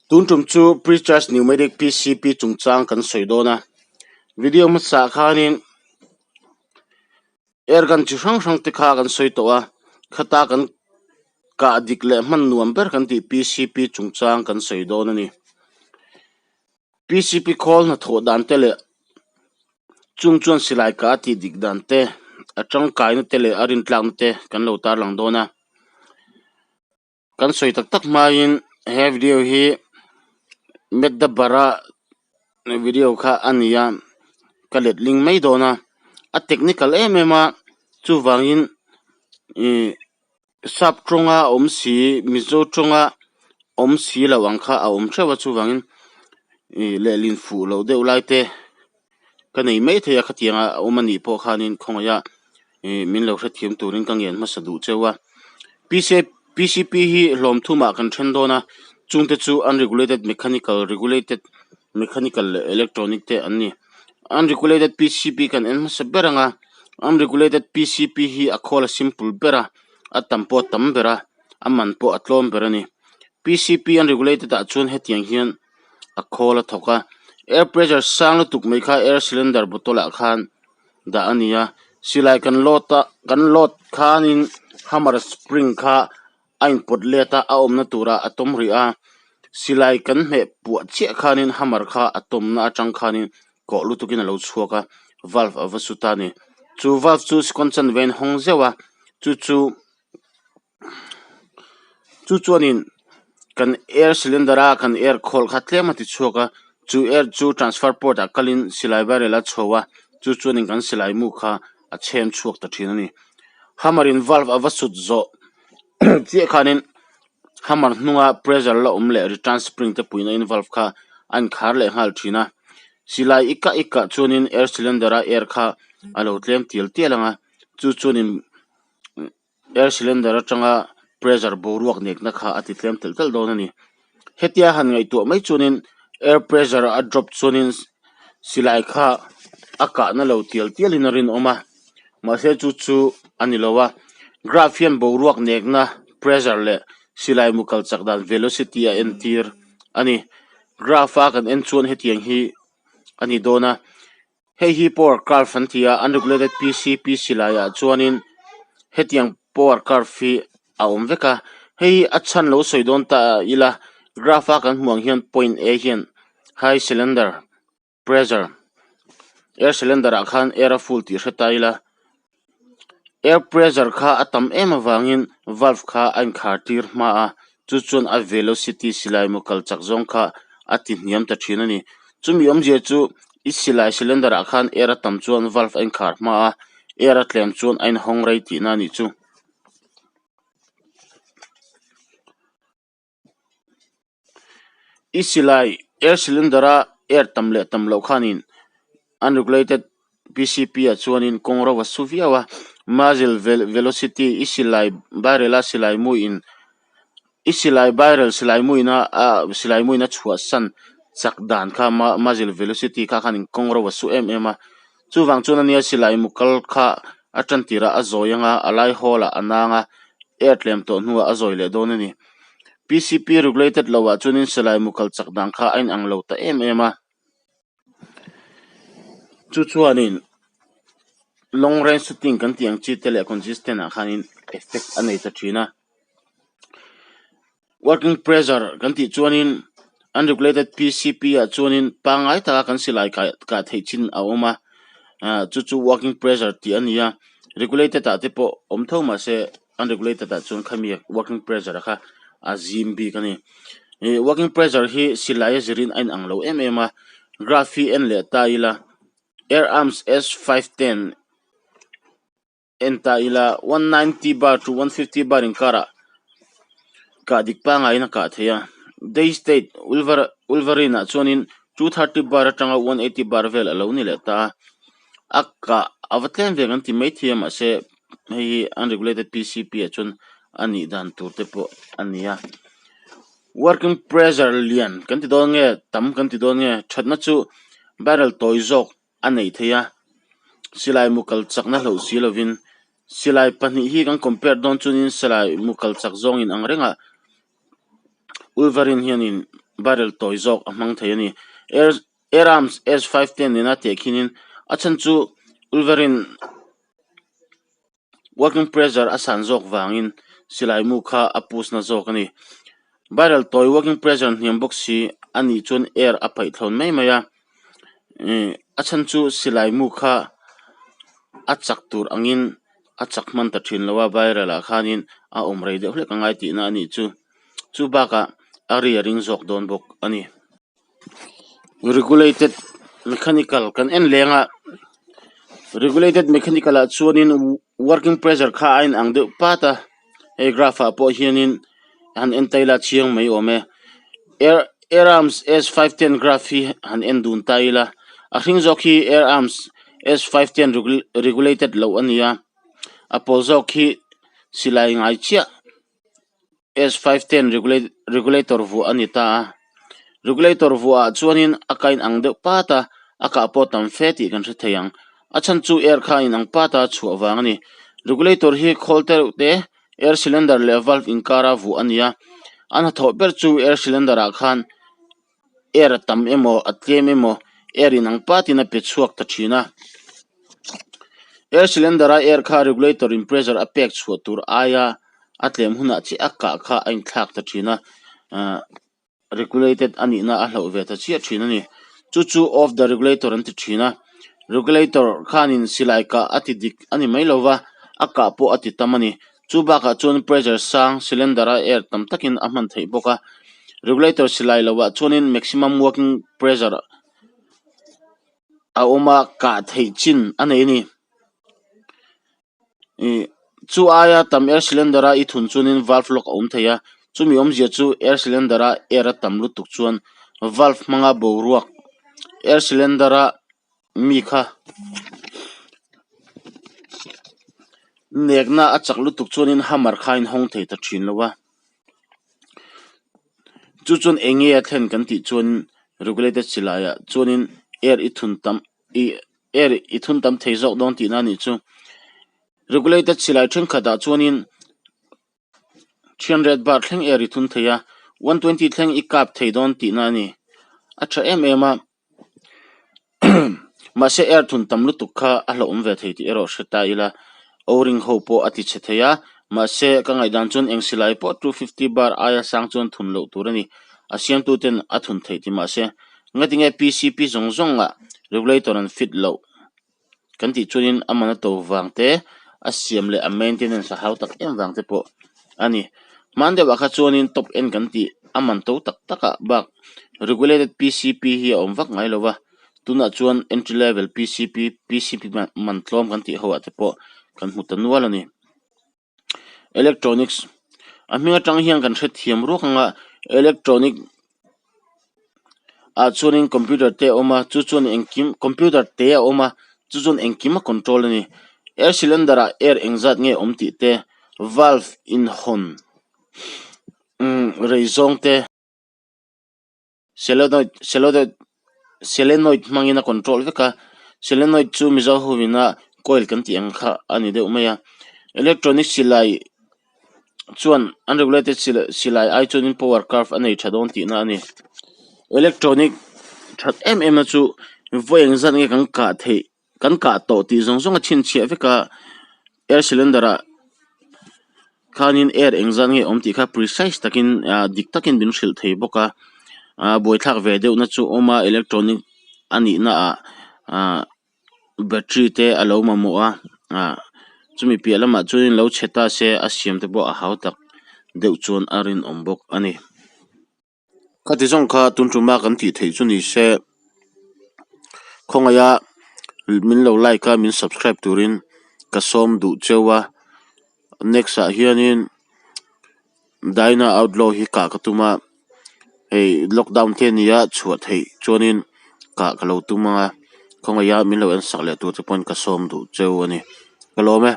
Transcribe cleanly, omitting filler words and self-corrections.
Tun tum chu Precharge Pneumatic PCP chungchang kan sawi dawn a, video hmasa ah khanin air gun chi hrang hrang te kha kan sawi tawh a, khata kan kah dik leh hman nuam ber kan tih PCP chungchang kan sawi dawn a ni. PCP khawl hnathawh dan te leh chung chuan silai kah a tih dik dan te, a tangkaina te leh a rintlakna te kan lo tarlang dawn a. Kan sawi tak tak hmain he video hi Medda-bara video kha a ni a, ka letling mai dawn a, a technical em em a, chuvangin ih sap tawnga awm si Mizo tawnga awm si lo ang kha a awm theuh a chuvangin ih lehlin fuh loh deuh lai te ka nei maithei a khatianga a awm anih pawh khanin khawngaih a ih min lo hrethiam turin ka ngen hmasa duh cheu a P_C_P hi hlawm thumah kan then dawn a chungte chu unregulated mechanical regulated mechanical leh electronic te an ni unregulated P_C_P kan en hmasa ber ang a unregulated P_C_P hi a khawl a simple ber a a tam pawh a tam ber a a man pawh a tlawm ber a ni P_C_P unregulated ah chuan hetiang hian. a khawl a thawk a air pressure sang lutuk mai kha air cylinder bottle ah khan dah a ni a silai kan load a kan load khanin hammer spring kha a inpawt let a a awmna turah a tawm rih a silai kan hmeh puah chiah khanin hammer kha a tawmna atang khanin kawh lutukin a lo chhuak a valve a va su ta a ni chu valve chu second chanve a inhawng zeuh a chu chu. Chu chuanin kan air cylinder a kan air khawl kha tlem a ti chhuak a chu air chu transfer port ah kalin silai barrel a chho a chu chuanin kan silai mu kha a chhem chhuak ta thin a ni hammer in valve a va sut zawh chiah khanin hammer hnunga pressure la awm leh return spring te puihna in valve kha a inkhar leh nghal thin a silai i kah i kah chuanin air cylinder a air kha a lo tlem tial tial ang a chu chuanin. Air cylinder atanga pressure boruak nekna kha a ti tlem telh telh dawn a ni. Hetia han ngaihtuah mai chuanin air pressure a drop chuanin silai kha a kahna lo tial tialin a rinawm a, mahse chu chu a ni lo a. Graph hian boruak nekna pressure leh silai mu kal chak dan velocity a entir a ni. Graph a kan en chuan hetiang hi a ni dawn a. Hei hi power curve an ti a unregulated P_C_P silaiah chuanin hetiang power curve hi a awm vek a hei hi a chhan lo sawi dawn ta ila graph a kan hmuh ang hian point A hian high cylinder pressure air cylinder ah khan air a full tih hre ta ila air pressure kha a tam em avangin valve kha a inkhar tir hma a chu chuan a velocity silai maw kal chak zawng kha a ti hniam ta thin a ni chumi awmzia chu i silai cylinder ah khan air a tam chuan valve a inkhar hma a air a tlem chuan a inhawng rei tihna a nih chu. I silai air cylinder a air tam leh tam loh khanin unregulated P_C_P ah chuanin kawng ro a su viau a muzzle velocity i silai barrel a silai muin i silai barrel silai muina ah silai muin a chhuah san chak dan kha muzzle velocity kha khanin kawng ro a su em em a chuvang chuan ania silai mu kal kha a tan tirah a zawi anga a lai hawl ah a nang a air tlem tawh hnuah a zawi leh dawn a ni. P_C_P regulated loh ah chuanin silai mu kal chak dan kha a inang lo ta em em a chu chuanin long range shooting kan tih ang chi te leh consistent ah khanin effect a nei ta thin a working pressure kan tih chuanin unregulated P_C_P ah chuanin pangngai taka kan silai kah kah theih chin a awm a ah chu chu working pressure tih a ni a regulated ah te pawh awm tho mahse. Unregulated ah chuan khami working pressure kha a zim bik a ni. Ih working pressure hi silai a zirin a inang lo em em a graph hi en leh ta ila air arms S 5 10 en ta ila 190 bar to 150 bar inkarah kah dik pangaiin a kah theih a Daystate Wolverine ah chuanin 230 bar atanga 180 bar vel a lo ni leh ta a a kah a va tlem ve kan ti maithei a mahse. Hei hi unregulated P_C_P ah chuan a nih dan tur te pawh a ni a working pressure lian kan ti dawn nge tam kan ti dawn nge thatna chu barrel tawi zawk a neih theih a silai mu kal chakna hlauh si lovin silai pahnih hi kan compare dawn chuanin silai mu kal chak zawng in ang reng a Wolverine hianin. Barrel tawi zawk a hmang thei a ni. Air Air Arms S 510 nena tehkhinin a chhan chu Ulverin working pressure a san zawk vangin silai mu kha a push na zawk a ni. Barrel tawi working pressure hniam bawk si a nih chuan air a paih thlawn mai mai a, a chhan chu silai mu kha a chak tur angin a chak hman ta thin lo a, barrel ah khanin a awm rei deuh hlek a ngai tihna a nih chu. Chu bakah a ri a ring zawk dawn bawk a ni. Regulated mechanical kan en leng a, regulated mechanical ah chuanin working pressure kha a inang deuh pat a, hei graph ah pawh hianin han en ta ila chiang mai awm e. Air air arms S 510 graph hi han en dun ta ila, a hring zawk hi air arms S 510 regulated loh a ni a, a pawl zawk hi silai ngai chiah. S 510 regulator vuah a ni ta a, regulator vuah ah chuanin a ka inang deuh pat a, a kah pawh tam fe tih kan hre thei ang. A chhan chu air kha a inang pat a chhuah vang a ni. Regulator hi khawl te reuh te air cylinder leh valve inkara vuah a ni a, a hnathawh ber chu air cylinder ah khan air a tam emaw a tlem emaw air inang patin a pe chhuak ta thin a. Air cylinder a air kha regulator in pressure a pek chhuah tur aia a tlem hunah chiah a kah kha a inthlak ta thin a, ahh regulated a nihna a hloh ve ta chiah thin a ni. Chu chu off the regulator an ti thin a, regulator khanin silai kah a ti dik a ni mai lo va, a kah pawh a ti tam a ni. Chu bakah chuan pressure sang cylinder a air tam takin a hman theih bawk a, regulator silai lohah chuanin maximum working pressure a awm a, kah theih chin a nei a ni. Ih chu aia tam air cylinder a i thun chuanin valve lock a awm thei a, chumi awmzia chu air cylinder a air a tam lutuk chuan valve hmanga boruak air cylinder a mi kha nekna a chak lutuk chuanin hammer kha a inhawng thei ta thin lo a, chu chuan eng nge a thlen kan tih chuan regulated silai ah chuanin air i thun tam ih air i thun tam thei zawk dawn tihna a nih chu. Regulated silai thenkhat ah chuanin 300 bar thleng air i thun thei a, 120 thleng i kap thei dawn tihna a ni. A tha em em a. Mahse air thun tam lutuk kha a hlauhawm ve thei tih erawh hre ta ila, O-ring ho pawh a ti chhe thei a, mahse ka ngaihdan chuan eng silai pawh 250 bar aia sang chuan thun loh tur a ni, a siamtu ten a thun theih ti mahse ngatinge PCP zawng zawngah regulator an fit loh kan tih chuanin a man a to vang te, a siam leh a maintenance a hau tak em vang te pawh a ni. Hman deuhah kha chuanin top end kan tih a man to tak takah bak regulated PCP hi a awm vak ngai lo va, tunah chuan entry level PCP, PCP man tlawm kan tih ho ah te pawh kan hmu ta nual a ni. Electronics a hming atang hian kan hrethiam ruak ang a electronic ah chuanin computer te a awm a chu chuan engkim computer te a awm a chu chuan engkim a control a ni air cylinder ah air engzat nge awm tih te valve inhawn umm rei zawng te. Solenoid solenoid solenoid hmangin a control vek a solenoid chu mizo ho ina coil kan tih ang kha a ni deuh mai a electronic silai chuan unregulated silai silai ai chuanin power curve a nei tha dawn tihna a ni electronic that em em na chu vawi engzat nge kan kah theih. Kan kah tawh tih zawng zawng a chhinchhiah vek a, air cylinder ah khanin air engzat nge awm tih kha precise takin ah dik takin min hrilh thei bawk a, ah buaithlak ve deuh na chu a awm a electronic a nih na ah ah battery te a lo mamawh a ah chumi piah lamah chuanin lo chhe ta se a siam te pawh a hau tak deuh chuan a rinawm bawk a ni. Khati zawng kha tun tuma kan tih theih chu ni se khawngaih a min lo like a min subscribe turin ka sawm duh cheu a next ah hianin Dyna outlaw hi kah ka tum a hei lockdown te a ni a chhuah theih chuanin kah ka lo tum ang a khawngaih a min lo en sak leh tur te pawhin ka sawm duh cheu a ni ka lawm e.